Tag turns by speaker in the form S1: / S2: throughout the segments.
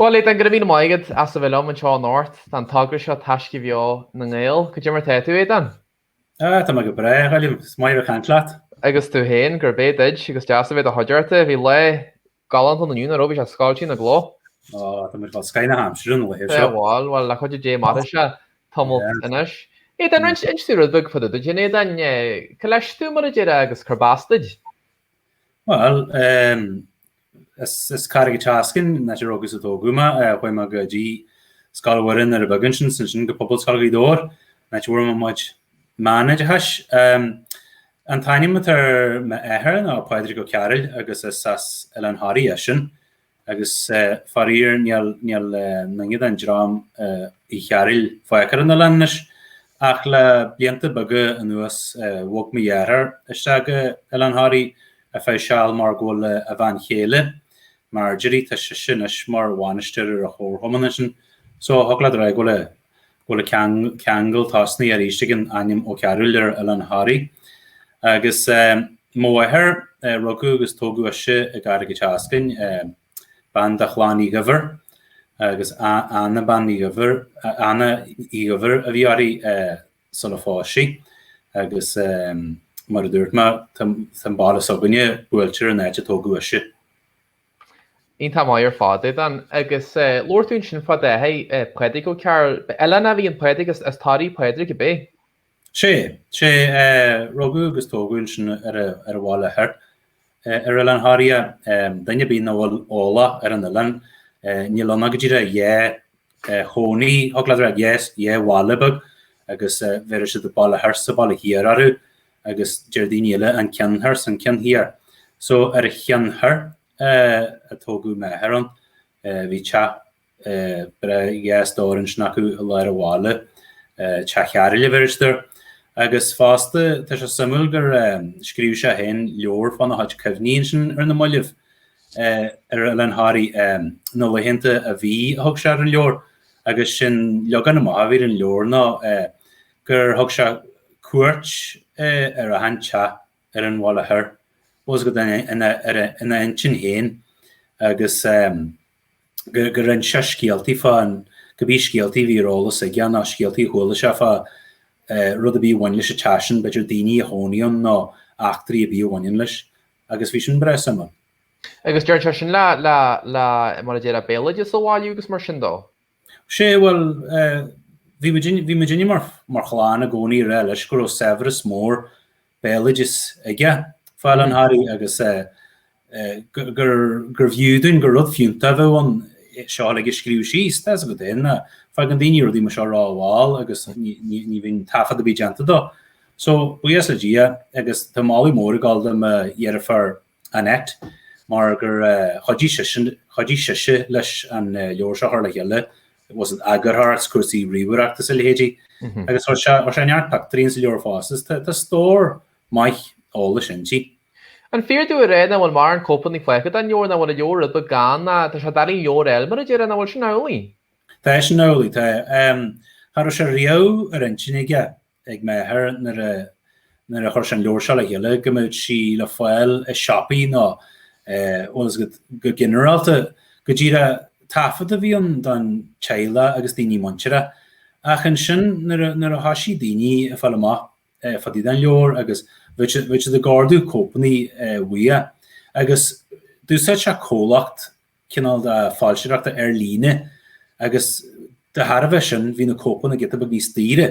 S1: Bhuel, Aodán, go raibh míle maith agat as a bheith liom anseo anocht don togra seo Taisce Bheo na nGael. Cad é mar tá tú, Aodán?
S2: Ah, tá mé go breá, a Ghoilm. Is maith a bheith ag caint leat.
S1: Agus tú féin, gurb é duit, agus deas a bheith i do chuideachta. Bhí lá galánta ann inniu, nach raibh? Bhí sé scoiltí ina gcló.
S2: Ó, tá muid ag fáil scoth na haimsire an laethe seo.
S1: Bhuel, bhuel, le cuidiú Dé mairfidh sé tamall anois. Aodán, inis dúinn rud beag fá dtaobh duit féin, Aodán. Cá leis tú, mar a déarfá, agus cárb as duit?
S2: Bhuel, is Carraig an tSeascainn, an áit a rugadh is a tógadh mé. Chuaigh mé go dtí Scoil Mhuire i nDoire Beaga ansin, is ansin go Pobalscoil Ghaoth Dobhair, an áit a bhfuair mé mo chuid meánoideachais. An t-ainm atá ar m'athair ná Pádraig Ó Cearúil agus is as Oileán Thoraí eisean. Agus faraor níl níl éinne den dream Uí Chearúil fágtha ar an oileán anois. Ach le blianta beaga anuas bhog mo dheartháir isteach go Oileán Thoraí ar feadh seal mar go bhfuil a bhean chéile, Marjorie, tá sise anois mar bhainisteoir ar an chomharchumann ansin. So thig leat a rá go bhfuil go bhfuil ceangal tosnaithe arís ag an ainm Ó Cearúil ar Oileán Thoraí. Agus mo mháthair, rugadh agus tógadh ise i gCarraig an tSeascainn, bean de chlann Uí Dhuibhir, agus Anna Bean Uí Dhuibhir, Anna Uí Dhuibhir a bhí uirthi sula phós sí. Agus mar a dúirt mé, tá an baile s'againne buailte ar an áit a tógadh ise.
S1: Iontach maith ar fad, Aodán. Agus labhair tú ansin fá d'athair, Pádraig Ó Cearúil. Oileánach a bhí in Pádraig, as Toraigh Pádraig, ab é?
S2: Sé, sé. Rugadh agus tógadh ansin ar an Bhaile Thoir, ar Oileán Thoraí é. Duine ar bith nach bhfuil eolach ar an oileán, níl ann ach go díreach dhá chónaí, thig leat a rá, dhá bhaile beag agus bheireadh siad an Baile Thoir 's an Baile Thiar orthu. agus deir daoine eile an ceann thoir 's an ceann thiar. So ar an cheann thoir a tógadh m'athair ann. Bhí teach breá dhá stór ansin acu i lár an bhaile, Teach Chearúil a bheireadh siad air. Agus fosta tá sé suimiúil gur scríobh sé féin leabhar fána chuid cuimhní ansin ar na mallaibh ar Oileán Thoraí, Na Laethanta a Bhí a thug sé ar an leabhar agus sin leagan amach a bhí ar an leabhar ná gur thug sé cuairt ar achan teach ar an Bhaile Thoir, bhfuil fhios agat, ina intinn féin agus gur inis sé scéaltaí fá, cibé scéaltaí a bhí ar eolas aige nó scéaltaí a chuala sé fá rud ar bith a bhain leis an teach sin, b'fhéidir daoine a chónaigh ann nó eachtraí ar bith a bhaineann leis agus bhí sin breá suimiúil.
S1: Agus deir sé sin le, le, le, mar a déarfá, béaloideas a bhailiú agus mar sin dó?
S2: Sé, bhuel, bhí muidinne, bhí muidinne mar, mar chlann i gcónaí ag rá leis go raibh saibhreas mór béaloidis aige fá Oileán Thoraí agus gur, gurbh fhiú dúinn, gur rud fiúntach a bheadh ann seo uilig a scríobh síos. Tá fhios agat féin, fágann daoine rudaí mar seo rómhall agus ní, ní, ní bhíonn taifead ar bith déanta dó. So, buíochas le Dia agus tá moladh mór ag dul do mo dheirfiúr Annette, mar gur chuidigh sise, chuidigh sise leis an leabhar seo a chur le chéile, was it eagarthóireacht, cúrsaí ríomhaireachta is a leithéidí. Agus chuir sé, chuir sé neart pictiúirí insa leabhar fosta, is tá, tá stór maith eolais inti.
S1: An fíor domh a rá nach bhfuil mórán cóipeanna fágtha den leabhar, nach bhfuil an leabhar rud beag gann, ná tá sé doiligh an leabhar a fháil mar a déarfá, nach bhfuil sin amhlaidh?
S2: Tá sin amhlaidh, tá. Cha raibh sé riamh ar intinn aige ag m'athair nuair a nuair a chuir sé an leabhar seo le chéile go mbeadh sí le fáil i siopaí nó bhfuil fhios agat go ginearálta go díreach taifead a bhí ann don teaghlach agus daoine muinteartha. Ach ansin nuair a nuair a thoisigh daoine ag fáil amach fá dtaobh den leabhar agus bheadh siad bheadh siad ag ordú cóipeanna uaidh agus d'úsáid sé comhlacht cineál de foilsitheoireachta ar líne agus de thairbhe sin bhí na cóipeanna giota beag níos daoire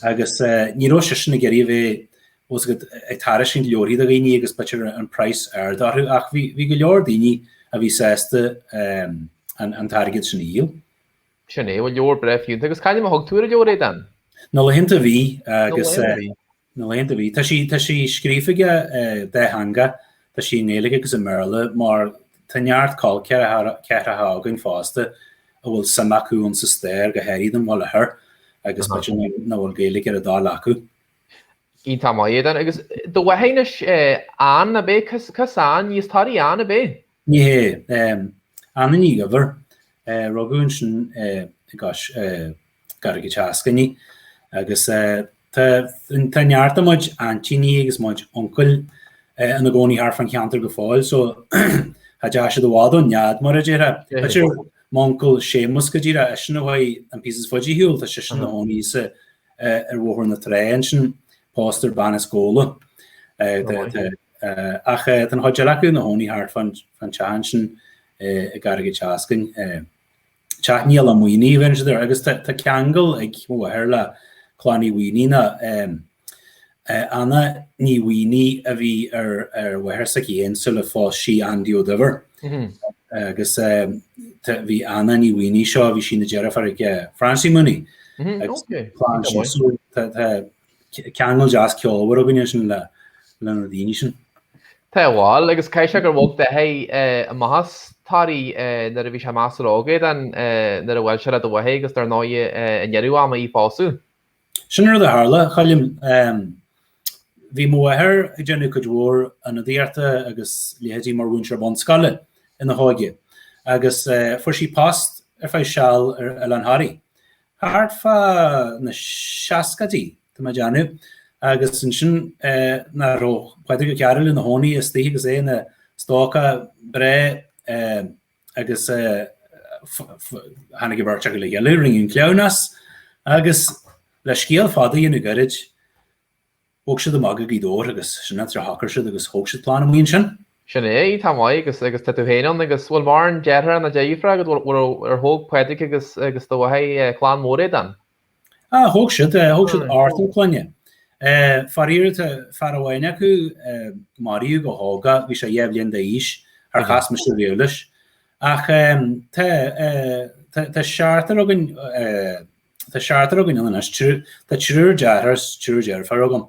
S2: agus ní raibh seisean ag iarraidh a bheith bhfuil fhios agat ag tairiscint leabharthaí do dhaoine agus b'fhéidir an praghas ard orthu ach bhí bhí go leor daoine a bhí sásta an an t-airgead sin a dhíol.
S1: Sin é, bhuel leabhar breá fiúntach agus c'ainm a thug tú ar an leabhar, Aodán?
S2: Na Laethanta a Bhí agus. Na Laethanta a Bhí. Na laethanta a bhí. Tá sí, tá sí scríofa aige dátheangach, tá sí i nGaeilge agus i mBéarla mar tá neart col ceathracha againn fosta a bhfuil suim acu ann sa stair, go háirithe don Bhaile Thoir agus b'fhéidir nach bhfuil Gaeilge ar a dtoil acu.
S1: Iontach maith, Aodán. Agus do mháthair anois, Ann, ab é? Cos Ann, ní as Toraigh Ann, ab é?
S2: Ní hé. Anna Ní Dhuibhir. Rugadh ansin i gCois gCarraig an tSeascainn í agus tá neart de mo chuid aintíní agus mo chuid uncail ina gcónaí thart fán cheantar go fóill so cha dteachaigh siad i bhfad ón nead mar a déarfá. M'uncail Séamus go díreach, eisean a chuaigh an píosa is faide ar shiúl, tá seisean ina chónaí sa ar Bhóthar na Trá ansin, pósta ar bean as Gabhla. Ach tá an chuid eile acu ina chónaí thart fán teach ansin i gCarraig an tSeascainn. Teach Niall Ó Maonaigh a bheireann siad air agus tá ceangal ag mo mháthair le Clann Uí Mhaonaigh ná Anna Ní Mhaonaigh a bhí ar ar mháthair s'aici féin sula phós sí Andy Ó Duibhir agus bhí Anna Ní Mhaonaigh seo, bhí sí ina deirfiúr ag Francie Mooney agus clann sin so tá ceangal deas ceolmhar againn ansin le na daoine sin.
S1: Tá bhuel, agus caithfidh sé gur bhog d'athair amach as Toraigh nuair a bhí sé measartha óg Aodán, nuair a bhuail sé le do mháthair agus dar ndóigh i ndeireadh ama í a phósadh.
S2: Sin an rud a tharla, a Choilm. Bhí mo mháthair ag déanamh cuid mhór ionadaíochta agus leithéidí mar mhúinteoir bunscoile ina hóige agus fuair sí post ar feadh seal ar Oileán Thoraí. Thart fá na seascaidí, tá mé ag déanamh, agus ansin nach raibh Pádraig Ó Cearúil ina chónaí istigh agus é ina stócach breá agus tháinig an bheirt acu le chéile, rinneadh an cleamhnas agus le scéal fada a dhéanamh gairid, Bhog siad amach go Gaoth Dobhair agus sin an áit ar shocair siad agus thóg siad clann amuigh ansin.
S1: Sin é, tá maith agus agus tá tú féin ann agus bhfuil mórán deartháir nó deirfiúr agat, bhfuil ar thóg Pádraig agus agus do mháthair clann mhór Aodán?
S2: Ah, thóg siad, thóg siad ochtar clainne. Faraor tá fear amháin acu maraíodh go hóg é, bhí sé dhá bhliain d'aois, char chas mise riamh leis. Ach tá tá seachtar againn, Tá seachtar againn ann anois, tá triúr deartháir is triúr deirfiúr agam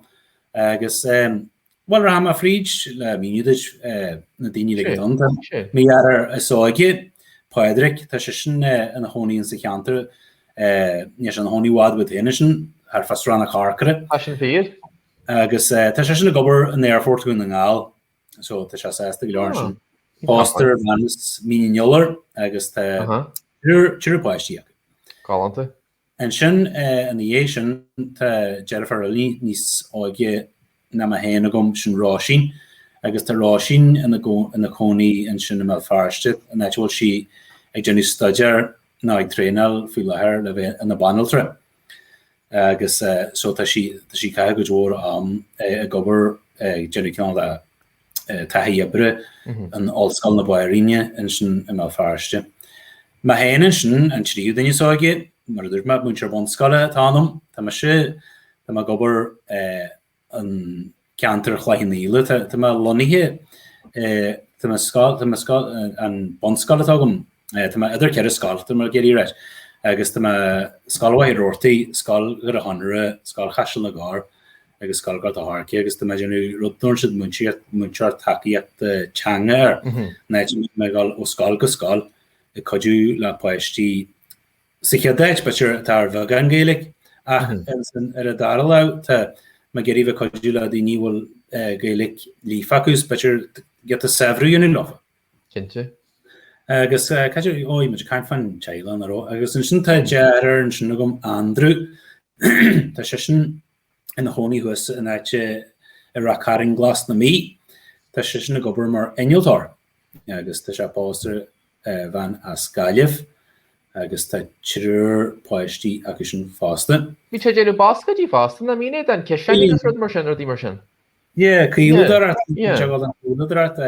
S2: agus, bhuel, rachaidh mé fríd le míniú duit na daoine uilig atá ann. Tá mo dheartháir is óige, Pádraig, tá seisean ina chónaí insa cheantar, níl sé ina chónaí i bhfad uait féin ansin, thart fá Srath na Corcra.
S1: Tá sin fíor.
S2: Agus tá seisean ag obair in Aerfort Dhún na nGall, so tá sé sásta go leor ansin. Pósta ar bhean as Mín an Iolair agus tá triúr páistí acu.
S1: Galánta.
S2: Ansin ina dhiaidh sin tá deirfiúr eile níos óige ná mé féin agam, sin Róisín, agus tá Róisín ina cónaí ansin i mBéal Feirste, an áit a bhfuil sí ag déanamh staidéir nó ag traenáil faoi láthair le bheith ina banaltra. Agus so tá sí tá sí ag caitheamh cuid mhór am ag obair ag déanamh cineál de taithí oibre in Ollscoil na Banríona ansin i mBéal Feirste. Mé féin ansin, an tríú duine is óige, mar a dúirt mé, múinteoir bunscoile atá ionam. Tá mise, tá mé ag obair an ceantar Chloich Cheann Fhaola. Tá mé lonnaithe, tá mé scoil, tá mé scoil, an bunscoil atá agam, tá mé idir ceithre scoil, tá mé ag iarraidh a ráit, agus tá mé Scoil Mhachaire Rabhartaigh, Scoil Dhoire Chonaire, Scoil Chaiseal na gCorr agus Scoil Ghort a' Choirce agus tá mé ag déanamh rud a dtabharann siad múinteoireacht, múinteoir tacaíochta teanga air, an áit a mbím ag dul ó scoil go scoil ag cuidiú le páistí Sa chéad áit, b'fhéidir, atá ar bheagán Gaeilge, ach ar an dara lámh, tá mé ag iarraidh bheith ag cuidiú le daoine a bhfuil Gaeilge líofa acu, is b'fhéidir giota saibhriú a dhéanamh leofa.
S1: Cinnte.
S2: Agus cad é, ó, bhí muid ag caint fán teaghlach, nach raibh? Agus ansin tá deartháir ansin agam, Andrew, tá seisean ina chónaí thuas in áit i Ráth Cairn Glas na Mí, tá seisean ag obair mar innealtóir. agus tá sé pósta ar bhean as Gaillimh agus tá triúr páistí acu sin fosta.
S1: Bhí sé ag déanamh bascaeidí fosta, nach mbíonn Aodán, ciseáin agus rud mar sin, rudaí mar sin.
S2: Yeah, caoladóireacht, yeah. Caoladóireacht,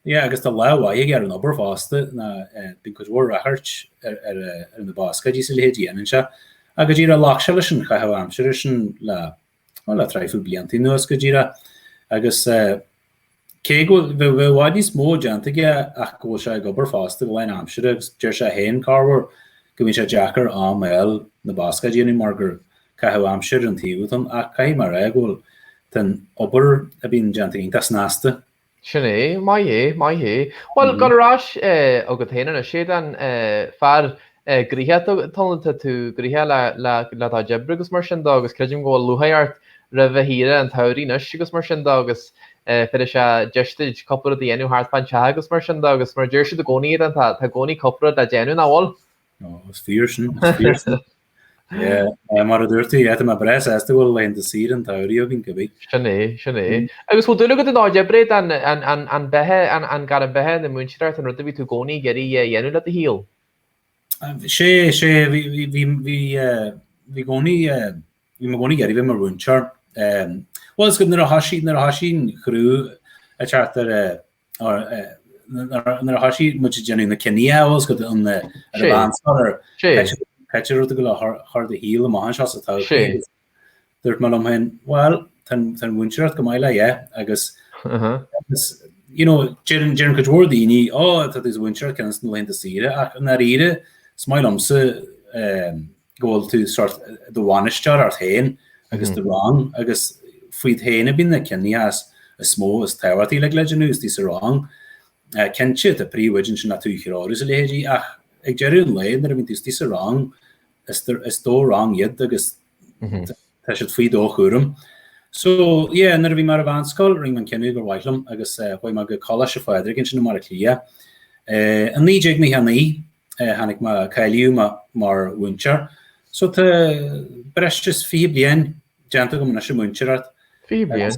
S2: yeah, agus tá lámh mhaith aige ar an obair fosta, ná bíonn cuid mhór ráchairt ar, ar, ar na bascaeidí is a leithéid a dhéanann sé. Agus go díreach ghlac sé leis an chaitheamh aimsire sin le, bhuel, le traidhfil blianta anuas go díreach. Agus Cé go bhfuil, bheadh i bhfad níos mó déanta aige ach go bhfuil sé ag obair fosta go lán-aimseartha agus deir sé féin, corruair, go mbíonn sé deacair am a fháil na bascaeid a dhéanamh mar gur caitheamh aimsire ar an taobh atá ann ach caithfidh mé a rá go bhfuil, tá an obair a bhíonn déanta iontach snasta.
S1: Sin é, maith é, maith é. Bhuel, gabh ar ais chugat féin anois, Aodán, fear gnoitheach tá tú gnoitheach le do chuid oibre agus mar sin de agus creidim go bhfuil lúcháir ort roimh a shaoire an tsamhraidh anois agus mar sin de agus bhéarfaidh sé deis duit cúpla rud a dhéanamh thart fán teach agus mar sin de agus mar a deir siad i gcónaí Aodán tá i gcónaí cúpla rud le déanamh nach bhfuil?
S2: Ó, is fíor sin, is fíor sin. Yeah, mar a dúirt tú, yeah, tá mé breá sásta go bhfuil laethanta saoire an tsamhraidh againn, cibé.
S1: Sin é, sin é. Agus bhfuil dúil agat i do chuid oibre, an, an, an, an beatha, an, an gairm beatha na múinteoireacht, an rud a bhí tú i gcónaí ag iarraidh a dhéanamh le do shaol?
S2: Sé, sé, bhí, bhí, bhí, bhí, bhí i gcónaí, bhí mé i gcónaí ag iarraidh bheith mar mhúinteoir. Bhuel, is go nuair a thoisigh, nuair a thoisigh an chriú ag teacht ar, nuair a thoisigh muid ag déanamh na cinntí, bhuel, is go an, ar an mheánscoil, ar cad é rud a gabháil a chur do shaol amach anseo sa todhchaí. Dúirt mé liom féin, bhuel, tá an mhúinteoireacht go maith le yeah agus agus you know, deireann deireann cuid mhór daoine, ó tá tú sa mhúinteoireacht cionn is na laethanta saoire ach i ndáiríre is maith liomsa go bhfuil tú sort do bhainisteoir ort féin agus do rang agus fút féin a bhíonn na cinntí is mó is tábhachtaí le le déanamh istigh sa rang. Cinnte tá príomhoide ansin le tú a threorú is a leithéidí ach ag deireadh an lae nuair a bhíonn tú istigh sa rang is do rang iad agus tá siad faoi do chúram. So, yeah, nuair a bhí mé ar an mheánscoil, rinne mé an cinneadh gur mhaith liom agus chuaigh mé go Coláiste Phádraig ansin i mBaile Átha Cliath. I 1999 tháinig mé, cáilíodh mé mar mhúinteoir. So tá breis is 20 bliain déanta agam anois ag múinteoireacht.
S1: 20 bliain?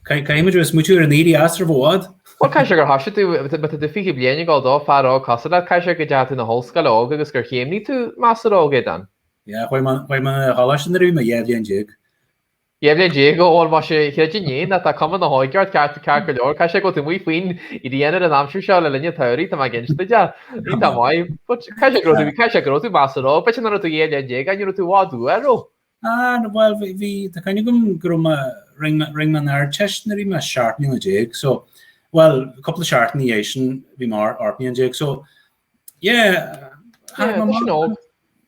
S2: Caithfidh muid a bheith ag smaoitiú ar an éirí as roimh i bhfad.
S1: Bhuel, caithfidh sé gur thoisigh tú, má tá tú 20 bliain ag dul do, fear óg cosúil leat, caithfidh sé go dteachaigh tú 'na hollscoile óg agus gur chéimnigh tú measartha óg, Aodán.
S2: Yeah, chuaigh mé, chuaigh mé 'na choláiste nuair a bhí mé 12 bhliain.
S1: 12 bhliain, ó bhuel, más ea, chreidfinn é, ná tá cuma na hóige ort, ceart, ceart go leor, caithfidh sé go bhfuil tú amuigh faoin ghrian ar an aimsir seo le linn an tsamhraidh, tá mé ag inse duit é. Iontach maith. But caithfidh sé go raibh tú, caithfidh sé go raibh tú measartha óg, b'fhéidir nach raibh tú 12 bhliain, ní raibh tú i bhfad uaidh, raibh?
S2: Ah, no, bhuel, bhí, bhí, tá cuimhne agam go raibh mé, rinne mé, rinne mé an Ardteist nuair a bhí mé 17 mbliana, so, bhuel, cúpla seachtain ina dhiaidh sin bhí mé 18 mbliana, so, yeah,
S1: tháinig mé
S2: Tá sin óg.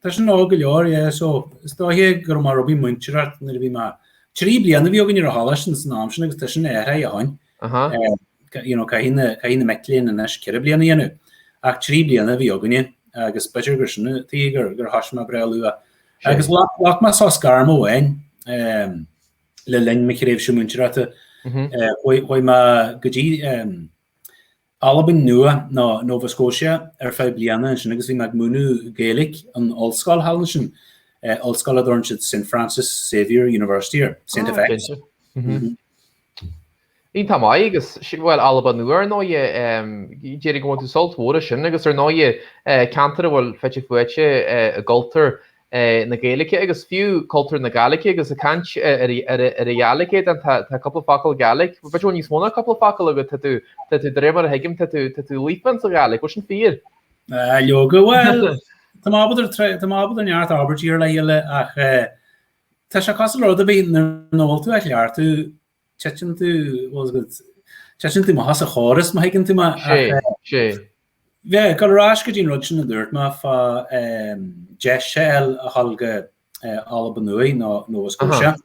S2: Tá sin óg go leor, yeah, so, is dóiche go raibh mé rud beag múinteoireacht nuair a bhí mé, trí bliana a bhí againn ar an choláiste san am sin agus tá sin athraithe ó shin. Uh-huh. You know, caithfidh na, caithfidh na mic léinn anois ceithre bliana a dhéanamh, ach trí bliana a bhí againne agus b'fhéidir gur sin an tuige gur, gur thoisigh mé breá luath. Agus ghlac mé sos gairme amháin le linn mo thréimhse múinteoireachta. Chuaigh mé go dtí Albain Nua nó Nova Scotia ar feadh bliana ansin agus bhí mé ag múineadh Gaeilge in ollscoil thall ansin, ollscoil a dtabharann siad St Francis Xavier University air, St FX.
S1: Iontach maith agus, bhuel, Alba Nua ar ndóighe, déarfainn go mbain tú sult mhór as sin agus ar ndóighe ceantar a bhfuil fite fuaite i gcultúr na Gaeilge agus fiú cultúr na Gàidhlige agus ag caint ar an Ghàidhlig, tá cúpla focal Gàidhlig, b'fhéidir go bhfuil níos mó ná cúpla focal agat, tá tú, tá tú, de réir mar a thuigim, tá tú, tá tú líofa insa Ghàidhlig, bhfuil sin fíor?
S2: Leoga, bhuel, tá mé ábalta, tá mé ábalta neart abairtí a chur le chéile ach tá sé cosúil le rud ar bith nuair nach bhfuil tú á chleachtadh titeann tú, bhfuil agat, titeann tú amach as an chóras má thuigeann tú mé.
S1: Sé, sé.
S2: Yeah, gabháil ar ais go dtí an rud sin a dúirt mé fá deis a fháil a dhul go Alba Nuadh nó Nova Scotia.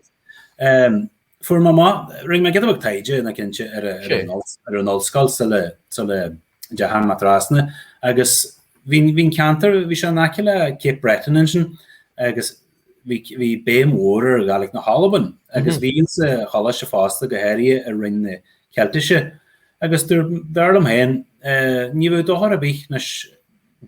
S2: Fuair mé amach, rinne mé giota beag taighde ná cinnte ar ar an ollscoil sula sula ndeachaigh mé trasna agus bhí bhí an ceantar, bhí sé in aice le Cape Breton ansin agus bhí bhí béim mhór ar Ghàidhlig na hAlban agus bhí insa choláiste fosta go háirithe i Roinn na Ceiltise agus dúirt dar liom féin ní bheadh dochar ar bith anois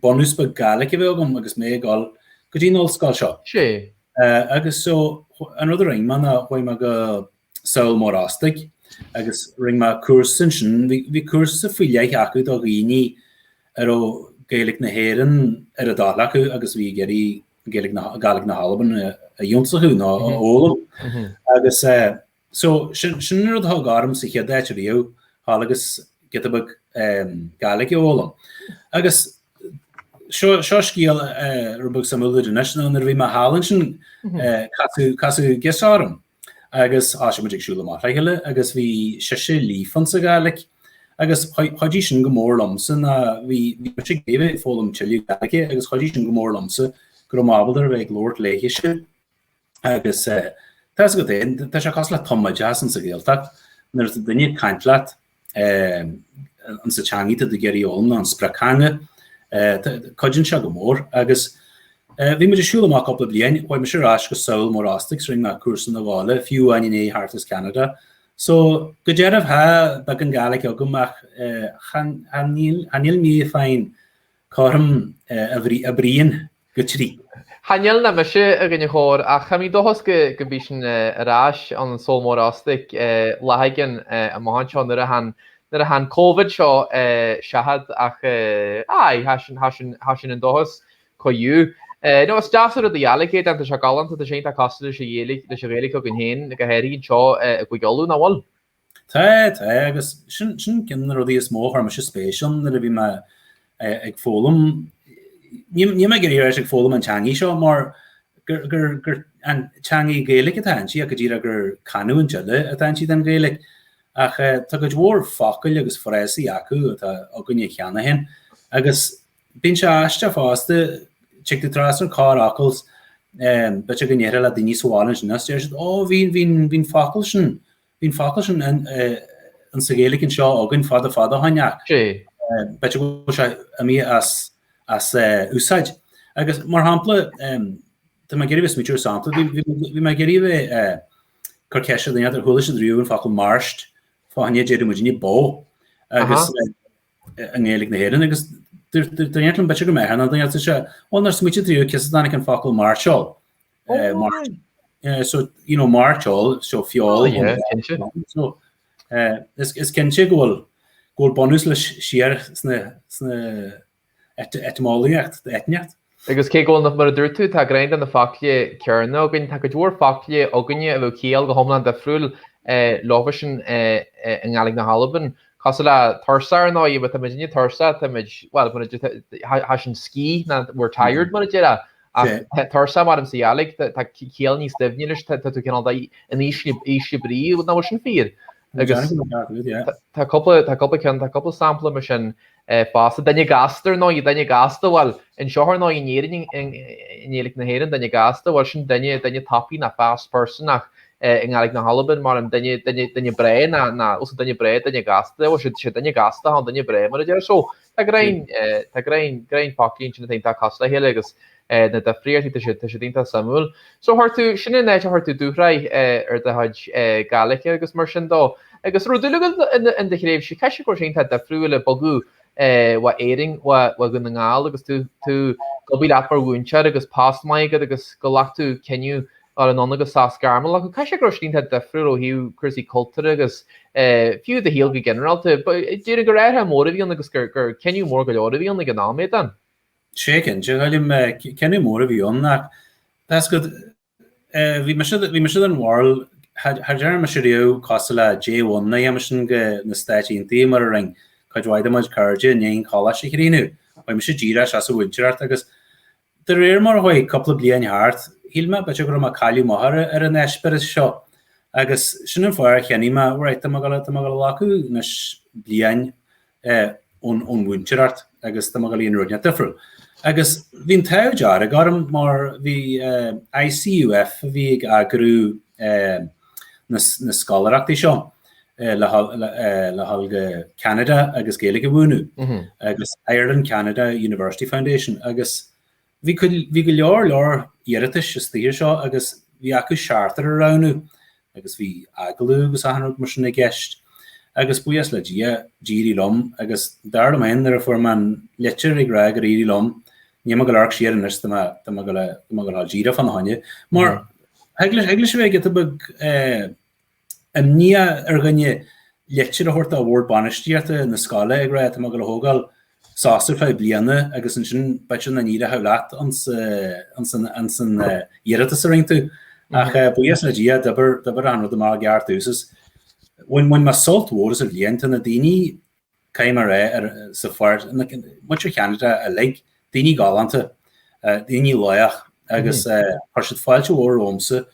S2: bunús beag Gàidhlig a bheith agam agus mé ag dul go dtí an ollscoil seo.
S1: Sé.
S2: Agus so an rud a rinne mé ná chuaigh mé go Sabhal Mòr Ostaig agus rinne mé cúrsa ansin, bhí bhí cúrsa faoi leith acu do dhaoine a raibh Gaeilge na hÉireann ar a dtoil acu agus bhí ag iarraidh Gaeilge na, Gàidhlig na hAlban a ionsachadh nó a fhoghlaim. Agus so sin, sin an rud a thug orm sa chéad áit riamh, thall agus giota beag Gàidhlig a fhoghlaim. Agus seo, seo scéal rud beag suimiúil duit anois, nuair a bhí mé thall ansin, casadh, casadh girseach orm. Agus thoisigh muid ag siúl amach le chéile agus bhí sise líofa insa Ghàidhlig agus chuidigh sin go mór liomsa ná bhí bhí mise ag iarraidh foghlaim tuilleadh Gaeilge agus chuidigh sin go mór liomsa go raibh mé ábalta a bheith ag labhairt léithise agus tá fhios agat féin, tá sé cosúil le tumoideachas insa Ghaeltacht, nuair atá duine ag caint leat insa teangaidh atá tú ag iarraidh a fhoghlaim nó an sprioctheanga. Cuidíonn sé go mór agus bhí muid ag siúl amach cúpla bliain, chuaigh mise ar ais go Sabhal Mòr Ostaig 's rinne mé cúrsa na Gàidhlig fiú amháin i ndiaidh theacht as Ceanada. So go dearbh thá beagán Gàidhlig agam ach cha níl mé féin cothrom a bhrian go trí.
S1: Cha níl ná mise, a dhuine chóir, ach tha mi dòchas go mbí sinn air ais ann an Sabhal Mòr Ostaig lá éigin amach anseo nuair a tha nuair a tha an Covid seo seachad ach aye, tha sin tha sin tha sin an dòchas. Cuiú. No, is deas an rud an Ghaeilge é, tá sé galánta, tá sé iontach cosúil leis an Ghaeilge, leis an Ghaeilge againn féin, go háirithe anseo i gCúige Uladh, nach bhfuil?
S2: Tá, tá, agus sin, sin ceann de na rudaí is mó a chuir mise spéis ann nuair a bhí mé ag foghlaim. Níl mé ag iarraidh a rá ag foghlaim an teangaidh seo mar gur, gur, gur an teangaidh Gaeilge atá inti ach go díreach gur canúint eile atá inti den Ghaeilge. Ach tá cuid mhór focail agus frásaí acu atá againne cheana féin agus Bíonn sé aisteach fosta, tig tú trasna ar corrfhocal, b'fhéidir go ndéarfá le daoine sa bhaile ansin is deir siad, ó bhí, bhí, bhí an focal sin, bhí an focal sin in sa Ghaeilge anseo againn fada fada ó shin ach b'fhéidir go bhfuil sé imithe as, as úsáid. Agus mar shampla, tá mé ag iarraidh a bheith ag smaoitiú ar sampla, bhí, bhí mé ag iarraidh a bheith ag cur ceist ar dhuine ar chuala siad riamh an focal mairsd fá choinne deireadh muidinne bó agus i nGaeilge na hÉireann agus dúirt liom b'fhéidir go mbeadh an duine sé bhuel nár smaoitigh tú ciosa tháinig an focal mairteoil so you know mairteoil so feoil so is is cinnte go bhfuil go bhfuil bunús leis siar sna sna eitimolaíocht eitneacht.
S1: Agus cé go bhfuil, mar a dúirt tú, tá greim de na focla céanna againn, tá cuid mhór focla againne a bheadh ciall go hiomlán difriúil leofasan i nGàidhlig na hAlban. Cosúil le tursach ar ndóigh, má tá muidinne tursach, tá muid, bhuel, mar a deir, tá sin scíth, ná we're tired mar a déarfá. Ach tursach mar sa Ghàidhlig, tá ciall níos doimhne leis, tá tú cineál in ísle brí, nach bhfuil sin fíor? Agus tá cúpla, tá cúpla ceann, tá cúpla sampla mar sin fosta. Duine gasta ar ndóigh, duine gasta, bhuel, anseo ar ndóigh in Éirinn, i nGaeilge na hÉireann, duine gasta, bhuel, sin duine, duine tapaidh ná fast person ach i nGàidhlig na hAlban mar an duine, duine, duine breá ná, ná, os duine breá, duine gasta, bhuel, sé duine gasta an duine breá mar a deir. So, tá greim, tá greim, greim foclaí ansin atá iontach cosúil le chéile agus na difríochtaí, tá siad, tá siad iontach suimiúil. So chuir tú, sin an áit a chuir tú dúshraith ar do chuid Gaeilge agus mar sin dó. Agus raibh dúil agat in do thréimhse, caithfidh sé go raibh sé iontach difriúil ag bogadh ó Éirinn ó Dhún na nGall agus tú, tú ag obair leat mar mhúinteoir agus post maith agat agus go ghlac tú cinneadh dul anonn agus sos gairmiúil a ghlacadh. Caithfidh sé go raibh sé iontach difriúil ó thaobh cúrsaí cultúrtha agus fiú do shaol go ginearálta. Déarfainn gur athrú mór a bhí ann agus gur cinneadh mór go leor a bhí ann ag an am, Aodán.
S2: Sé cinnte, a Choilm, cinneadh mór a bhí ann ach tá 'fhios agat, bhí mise, bhí mise den bharúil, cha dtearn mise riamh cosúil le J1 a dhéanamh sin go na Stáit Aontaithe mar a rinn cuid mhaith de mo chuid cairde i ndiaidh an choláiste a chríochnú. Chuaigh mise díreach isteach sa mhúinteoireacht agus de réir mar a chuaigh cúpla bliain thart, shíl mé b'fhéidir go raibh mé ag cailleadh amach ar an eispéireas seo agus sin an fáth ar chinntigh mé, right, tá mé ag dul, tá mé ag dul a ghlacadh anois bliain ón mhúinteoireacht agus tá mé ag dul a dhéanamh rud inteacht difriúil. Agus bhí an t-ádh dearg orm mar bhí ICUF a bhí ag eagrú na scoláireachtaí seo le dhul go Ceanada agus Gaeilge a mhúineadh agus Ireland Canada University Foundation agus Bhí cuid, bhí go leor leor iarratais istigh air seo agus bhí acu seachtar a roghnú agus bhí agallamh agus achan rud mar sin i gceist. Agus buíochas le Dia, d'éirigh liom agus dar liom féin nuair a fuair mé an litir ag rá gur éirigh liom, níl mé ag dul amharc siar anois, tá mé, tá mé ag dul, tá mé ag dul a dhul díreach fána choinne. Mar thig leis, thig leis a bheith giota beag eh, Imníoch ar dhuine litir a thabhairt do bhord bainistíochta na scoile ag rá tá mé ag dul a thógáil sos ar feadh bliana agus ansin b'fhéidir nach n-éireoidh leat ins an iarratas a rinne tú. Ach buíochas le Dia d'oibir d'oibir achan rud amach i gceart domhsa is bhain bhain mé sult mhór as an bhliain. Tá na daoine caithfidh mé a rá, ar sa pháirt, muintir Cheanada uilig, daoine galánta, daoine lách agus chuir siad fáilte mhór romhamsa.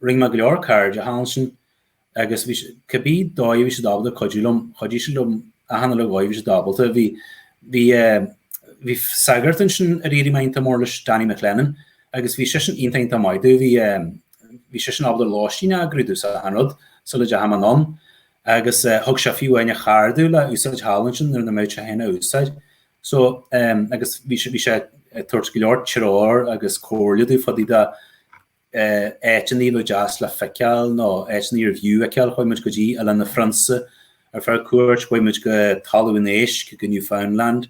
S2: Rinne mé go leor cairde thall ansin agus bhí cibé dóigh a bhí siad ábalta cuidiú liom, chuidigh siad liom achan uile dhóigh a bhí siad ábalta. Bhí, bhí, bhí sagart ansin ar éirigh mé iontach mór leis, Danny McLennan, agus bhí seisean iontach iontach maith domh, bhí, bhí seisean ábalta lóistín a eagrú domh is achan rud sula dteachaigh mé anonn. Agus thug sé fiú amháin a charr domh le úsáid thall ansin nuair nach mbeadh sé féin á úsáid. So, agus bhí sé, bhí sé ag tabhairt go leor treoir agus comhairle domh fá dtaobh de áiteanna a bheadh deas le feiceáil nó áiteanna arbh fhiú a fheiceáil. Chuaigh muid go dtí Oileán na Phrionsa ar feadh cuairt, chuaigh muid go Talamh an Éisc, go Newfoundland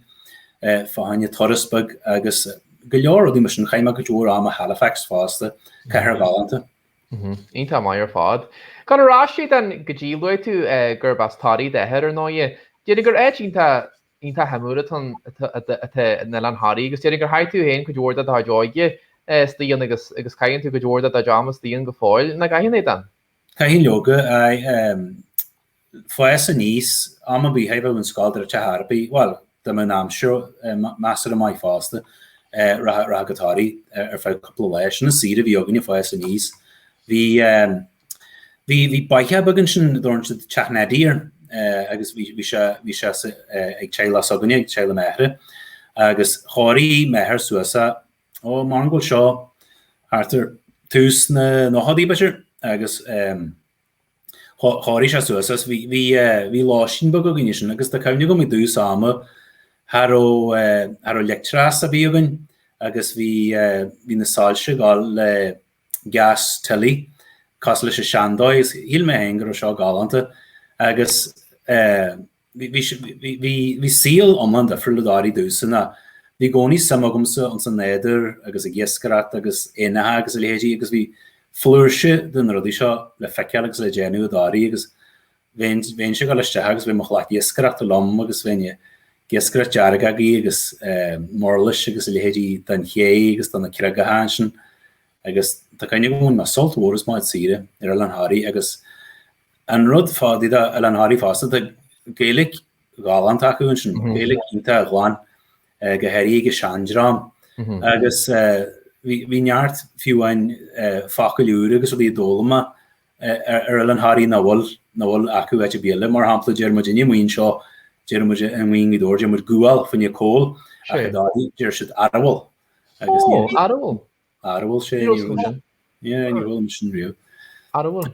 S2: fá choinne turas beag agus go leor rudaí mar sin. Chaith mé cuid mhór ama i Halifax fosta, cathair ghalánta.
S1: Iontach maith ar fad. Gabh ar ais Aodán go dtí, luaigh tú gurb as Toraigh d'athair ar ndóighe. Déarfainn gur áit iontach. iontach shuimiúil atá atá in Oileán Thoraí agus déarfainn gur chaith tú féin cuid mhór de do chuid óige istigh ann agus agus caitheann tú cuid mhór de do chuid ama istigh ann go fóill, nach gcaitheann, Aodán?
S2: Caitheann leoga, aye. Fás aníos, am ar bith a bheadh an scoil druidte ar bith, bhuel, dá mbeadh an aimsir measartha maith fosta, rachfá go Toraigh ar feadh cúpla lá. Sin an saoire a bhí againne fás aníos. Bhí bhí bhí bóitheach beag ansin a dtabharann siad Teach Neidí air agus bhí bhí sé bhí sé ag teaghlach s'againne, ag teaghlach m'athara agus chóirigh m'athair suas é, ó, mar go bhfuil seo thart ar tús na nóchaidí b'fhéidir agus Chóirigh sé suas é. Bhí, bhí, bhí lóistín beag againn ansin agus tá cuimhne agam i dtús ama cha raibh, cha raibh leictreachas ar bith againn agus bhí, bhí na soilse ag dul le gas tillí cosúil leis an seandóigh agus shíl mé féin go raibh seo galánta agus Bhí saol iomlán difriúil i dToraigh domhsa ná bhí i gcónaí suim agamsa ins an nádúr agus ag iascaireacht agus éanacha agus a leithéidí agus bhí flúirse de na rudaí seo le feiceáil agus le déanamh i dToraigh agus bheinn bheinnse ag dul isteach agus bheadh mo shlat iascaireachta liom agus bheinn ag iascaireacht deargagaí agus murlais agus a leithéidí don ché agus do na creagacha ansin agus tá cuimhne agam bhain mé sult mhór as mo chuid saoire ar Oileán Thoraí agus An rud fá dtaobh d'Oileán Thoraí fosta, tá Gaeilge ghalánta acu ansin, Gaeilge iontach ghlan, go háirithe ag an seandream. Agus bhí neart, fiú amháin, focail úra agus rudaí a d'fhoghlaim mé ar Oileán Thoraí nach bhfuil, nach bhfuil acu áit ar bith eile. Mar shampla, deir muid inniu amuigh anseo, deir muid i nGaoth Dobhair, deir muid gabháil fá choinne coal, ach i dToraí deir siad arbhal.
S1: Ó, arbhal.
S2: Arbhal sé.
S1: Ní raibh sin.
S2: Yeah, ní raibh sin riamh.
S1: Arbhal.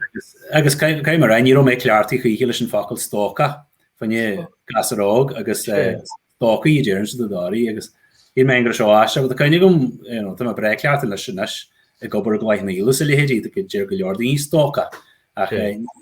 S2: Agus caithfidh mé a rá, ní raibh mé cleachtaithe choíche leis an focal stócach, fá choinne gasúr óg agus stócaigh a deireann siad i dToraí agus shíl mé go raibh seo aisteach, tá cuimhne agam, you know, tá mé breá cleachtaithe leis anois ag obair i gCloich Cheann Fhaola is a leithéidí, deir go leor daoine stócach ach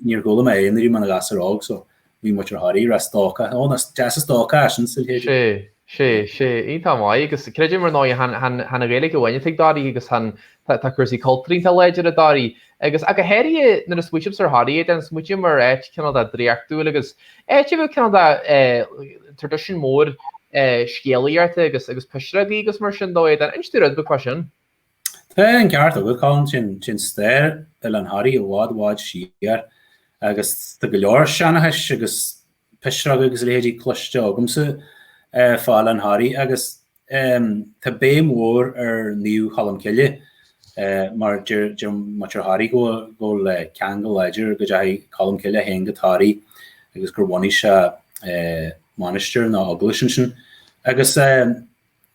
S2: níor chuala mé é nuair a bhí mé ina ghasúr óg so Bhí muintir Thoraí ag rá stócach, ó, is deas an stócach é sin sa
S1: leithéid. Sé, sé, sé, iontach maith agus creidim ar ndóigh chan, chan, chan an Ghaeilge amháin atá ag Toraigh agus chan, tá, tá cúrsaí cultúir iontach láidir i dToraigh agus ach go háirithe nuair a smaoitímse ar Thoraigh then smaoiním ar áit cineál de draíochtúil agus áit a bhfuil cineál de eh, traidisiún mór eh, scéalaíochta agus, agus pisreogaí agus mar sin dó, then inis dúinn rud beag fá sin.
S2: Tá an ceart agat, Colin, téann stair Oileán Thoraí i bhfad, bhfad siar agus tá go leor seanchais agus pisreoga agus a leithéidí cloiste agamsa fá Oileán Thoraí agus tá béim mhór ar Naomh Cholm Cille mar deir muintir Thoraí go bhfuil ceangal láidir go dteachaigh Colm Cille féin go Toraigh agus gur bhunaigh sé mainistir nó eaglais ansin agus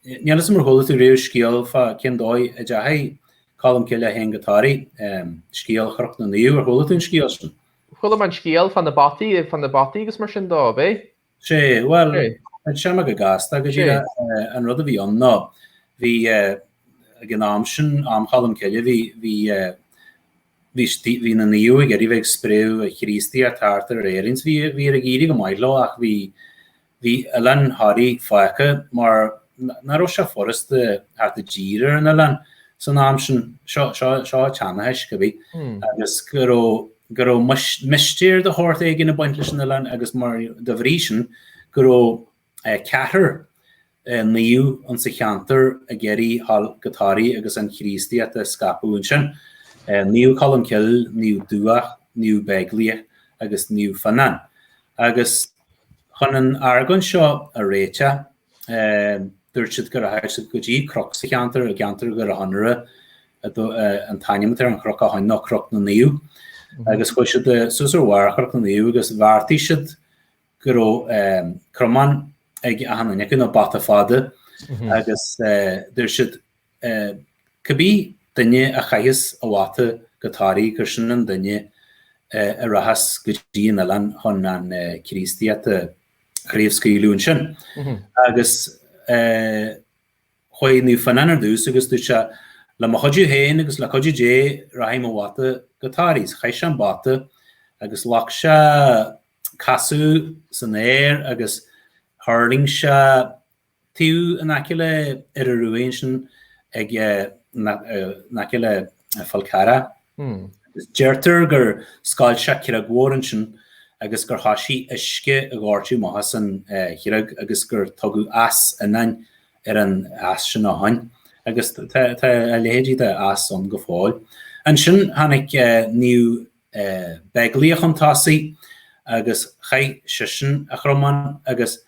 S2: Níl 'fhios a'm ar chuala tú riamh scéal fá cén dóigh a dteachaigh Colm Cille féin go Toraigh, scéal Chnoc na Naomh, ar chuala tú an scéal sin?
S1: Chuala mé an scéal fá na bataí, fá na bataí agus mar sin dó, ab é?
S2: Sé, bhuel, inseoidh mé go gasta go díreach, an rud a bhí ann ná, bhí, ag an am sin, am Cholm Cille, bhí, bhí, bhí, bhí na naoimh ag iarraidh bheith ag spréadh an Chríostaíocht thart ar Éirinn, so bhí, bhí ag éirí go maith leo ach bhí, Bhí Oileán Thoraí fágtha mar nach raibh sé furasta theacht i dtír ar an oileán san am sin, seo tseanchas, cibé, agus go raibh go raibh mistéir de shórt éigin ag baint leis an oileán agus mar de bhrí sin go raibh ceathrar naomh insa cheantar ag iarraidh dhul go Toraigh agus an Chríostaíocht a scaipeadh ansin, Naomh Colm Cille, Naomh Dubhach, Naomh Beaglaoich agus Naomh Fionnán. Agus Chun an argóint seo a réiteach, dúirt siad go rachadh siad go dtí cnoc sa cheantar, i gceantar Dhoire Chonaire, an t-ainm atá ar an chnoc ó shoin ná Cnoc na Naomh, agus chuaigh siad suas ar bharr Chnoc na Naomh agus bheartaigh siad go raibh cromán ag achan duine acu, nó bata fada, agus dúirt siad Cibé duine a chaitheas a bhata go Toraigh gur sin an duine a rachas go dtí an oileán chun an Chríostaíocht a chraobhscaoileadh ansin. Agus chuaigh Naomh Fionnán ar dtús agus dúirt sé, Le mo chuidiú féin agus le cuidiú Dé rachaidh mo bhata go Toraigh. Chaith sé an bata agus ghlac sé casadh san aer agus thuirling sé Taobh in aice le Doire Ruaidh ansin ag in aice le Fál Carrach. Deirtear gur scoilt sé creag mhór ansin. agus gur thoisigh uisce a dhoirteadh amach as an chreag agus gur tugadh Eas Fhionáin ar an eas sin ó shoin. Agus tá a leithéidí de eas ann go fóill. Ansin tháinig Naomh Beaglaoich chun tosaigh agus chaith seisean a chromán agus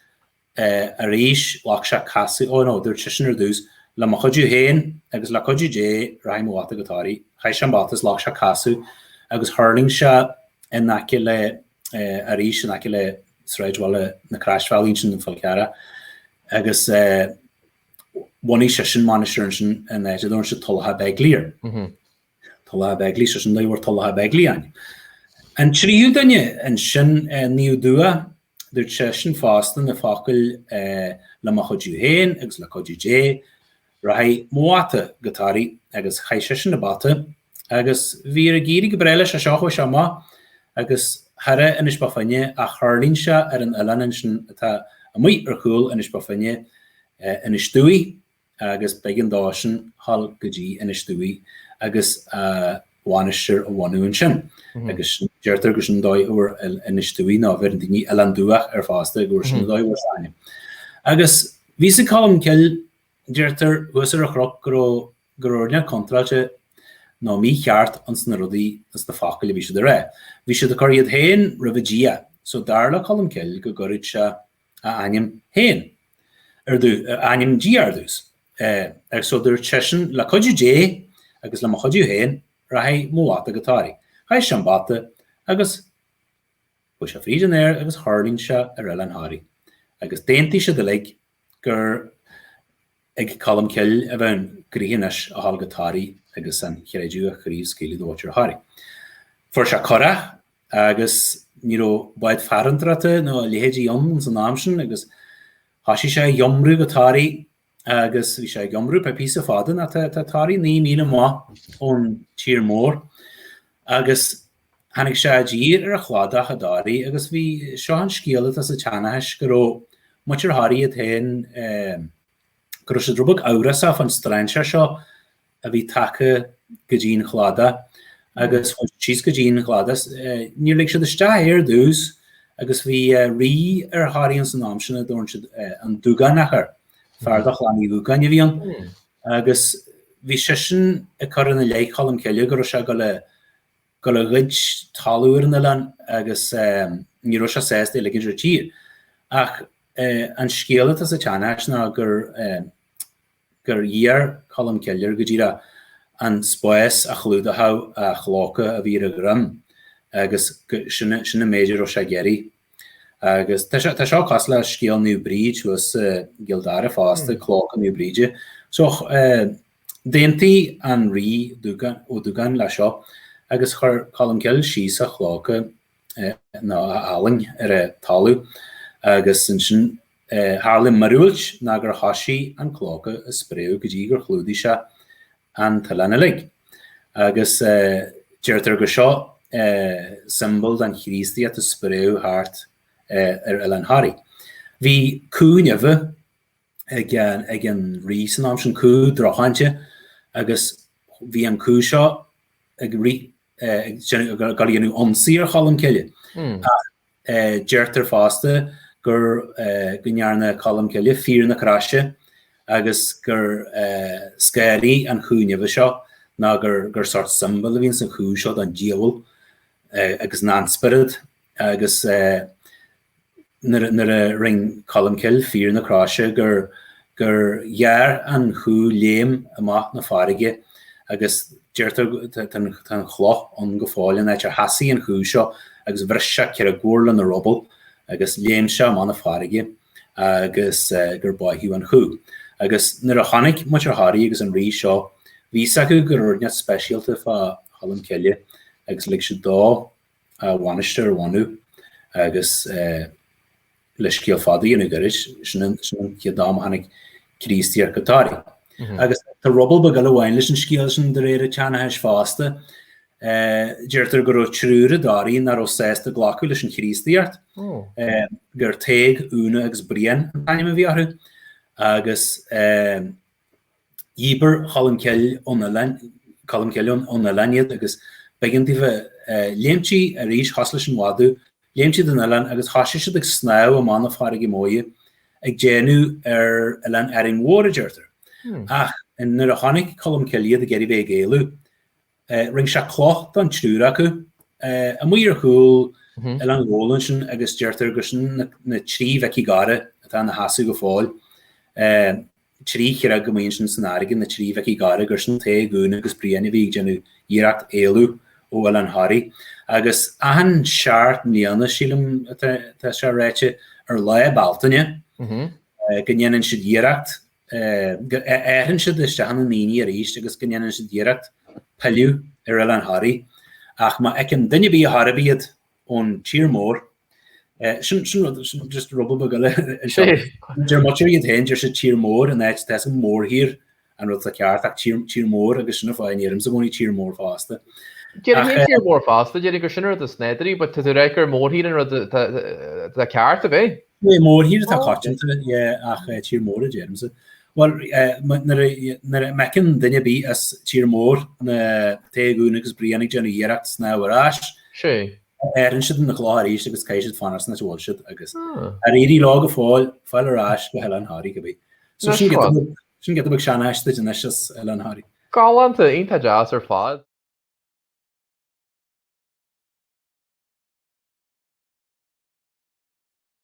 S2: arís ghlac sé casadh, ó no, dúirt seisean ar dtús, le mo chuidiú féin agus le cuidiú Dé rachaidh mo bhata go Toraigh. Chaith sé an bata is ghlac sé casadh agus thuirling sé in aice le, arís in aice le sráidbhaile na Croisbhealaí ansin an Fál Carrach agus bhunaigh seisean mainistir ansin in áit a dtabharann siad Tulach Beigile air. Tulach Beigile, sé sin dóigh a bhfuair Tulach Beigile a ainm. An tríú duine ansin, Naomh Dua, dúirt seisean fosta na focail le mo chuidiú féin agus le cuidiú Dé, rachaidh mo bhata go Toraigh agus chaith seisean a bata agus bhí ag éirí go breá leis as seo, chuaigh sé amach agus thar Inis Bó Finne ach thuirling sé ar an oileán ansin atá amuigh ar chúl Inis Bó Finne, Inis Dúi. agus b'éigean dósan dhul go dtí Inis Dúi agus a mhainistir a bhunú ansin. Agus deirtear gur sin an dóigh a bhfuair Inis Dúi, nó bheireann daoine Oileán Dubhach air fosta, gur sin an dóigh a bhfuair sé a ainm. Agus bhí a fhios ag Colm Cille, deirtear, thuas ar an chnoc go raibh go raibh rud inteacht contráilte nó mícheart ins na rudaí, ins na focail a bhí siad a rá. Bhí siad ag cur iad féin roimhe Dia, so dar le Colm Cille go gcuirfeadh sé a ainm féin ar dtús, a ainm Dia ar dtús. Agus so dúirt seisean, le cuidiú Dé agus le mo chuidiú féin, rachaidh mo bhata go Toraigh. Chaith sé an bata agus chuaigh sé fríd an aer agus thuirling sé ar Oileán Thoraí. Agus d'aontaigh siad uilig gur ag Colm Cille a bheadh an gnoithe anois a dhul go Toraigh agus an chreideamh a chraobhscaoileadh do mhuintir Thoraí. Fuair sé curach agus ní raibh bád farantóireachta nó a leithéidí ann san am sin agus thoisigh sé ag iomrú go Toraigh agus bhí sé ag iomrú pe píosa fada ná tá tá Toraigh 9 míle amach ón tír mór agus tháinig sé i dtír ar an chladach i dToraigh agus bhí seo an scéal atá sa tseanchas go raibh muintir Thoraí iad féin go raibh siad rud beag amhrasach fán strainséir seo a bhí tagtha go dtí an chladach agus chuaigh siad síos go dtí an chladach. Níor lig siad isteach é ar dtús agus bhí rí ar Thoraigh ins an am sin a dtabharann siad an Dúgánach air, fear de chlann Uí Dhúgáin a bhí ann agus bhí seisean ag cur ina leith Cholm Cille go raibh sé ag dul a dul a ghoid talamh ar an oileán agus ní raibh sé sásta é a ligint ar tír. Ach an scéal atá sa tseanchas ná gur gur iarr Colm Cille air go díreach an spás a chlúdódh a chlóca a bhí ar a dhroim agus sin sin an méid a raibh sé ag iarraidh. Agus tá sé tá seo cosúil le scéal Naomh Bríd thuas i gCill Dara fosta, clóca Naomh Bríde. So d'aontaigh an rí Dúgán, Ó Dúgáin leis seo agus chuir Colm Cille síos a chlóca nó a fhallaing ar an talamh agus ansin Tharla míorúilt ná gur thoisigh an clóca a spréadh go dtí gur chlúdaigh sé an t-oileán uilig. Agus deirtear gur seo siombail den Chríostaíocht a spréadh thart ar Oileán Thoraí. Bhí cú neimhe ag an rí san am sin, cú drocháinte, agus bhí an cú seo ag rith ag dul a dhéanamh ionsaí ar Cholm Cille. Ach Deirtear fosta gur go ndearna Colm Cille fíor na croise agus gur scanraigh an chú neimhe seo ná gur gur sórt siombail a bhí ins an chú seo don diabhal agus an ainspiorad agus nuair nuair a rinn Colm Cille fíor na croise gur gur ghearr an chú léim amach na farraige agus deirtear tá an chloch ann go fóill an áit ar sheasaigh an chú seo agus bhris sé creag mhór lena ruball agus léim sé amach na farraige agus gur báitheadh an chú. Agus nuair a chonaic muintir Thoraí agus an rí seo, bhí fhios acu go raibh rud inteacht speisialta fá Cholm Cille agus lig siad dó a mhainistir a bhunú agus le scéal fada a dhéanamh gairid, sin an chéad am a tháinig Críostaíocht go Toraigh. Agus tá ruball beag eile amháin leis an scéal sin de réir an tseanchais fosta. Deirtear go raibh triúr i dToraigh nach raibh sásta glacadh leis an Chríostaíocht, gur Tadhg, Úna agus Brian an t-ainm a bhí orthu, agus Dhíbir Cholm Cille ón oileán, Colm Cille ón oileán iad agus b'éigean daofa léimtí arís, chosúil leis an mhadadh. Léim siad den oileán agus thoisigh siad ag snámh amach na farraige móire ag déanamh ar Oileán Árainn Mhór, a deirtear. Ach nuair a chonaic Colm Cille iad ag iarraidh bheith ag éalú, rinne sé cloch don triúr acu amuigh ar chúl Oileán Ghabhla ansin agus deirtear gur sin na trí Mhicí Dhara atá ina sheasamh go fóill. 3 chreag amuigh ansin san fharraige, na trí Mhicí Dhara, gur sin Tadhg, Úna agus Brian a bhí ag déanamh iarracht éalú ó Oileán Thoraí. Agus achan seacht mbliana, sílim atá sé ráite, ar Lá Bealtaine, go ndéanann siad iarracht, go n-éiríonn siad isteach ina ndaoine arís agus go ndéanann siad iarracht pilleadh ar Oileán Thoraí. Ach má fheiceann duine ar bith ar chor ar bith iad ón tír mór, Sin sin rud sin just ruball beag eile anseo. Deir muintir iad féin, deir siad tír mór in áit tá a fhios agam mórthír an rud atá ceart ach tír tír mór agus sin an fáth a ndeirimse i gcónaí tír mór fosta.
S1: Déarfainn féin tír mór fosta, déarfainn gur sin an rud is nádúraí, but tá tú ag rá gur mórthír an rud atá ceart, ab é?
S2: É mórthír atá coitianta, yeah, ach tír mór a deirimse. Bhuel, nuair a nuair a fheiceann duine ar bith as tír mór na Tadhg, Úna agus Brian ag déanamh iarracht snámh ar ais,
S1: Sé.
S2: Éiríonn siad ina gcloch arís agus caithfidh siad fanacht san áit a bhfuil siad agus ar éirigh leo go fóill fáil ar ais go hOileán Thoraí cibé. So sin giota beag sin giota beag seanchais duit anois as Oileán Thoraí.
S1: Galánta, iontach deas ar fad.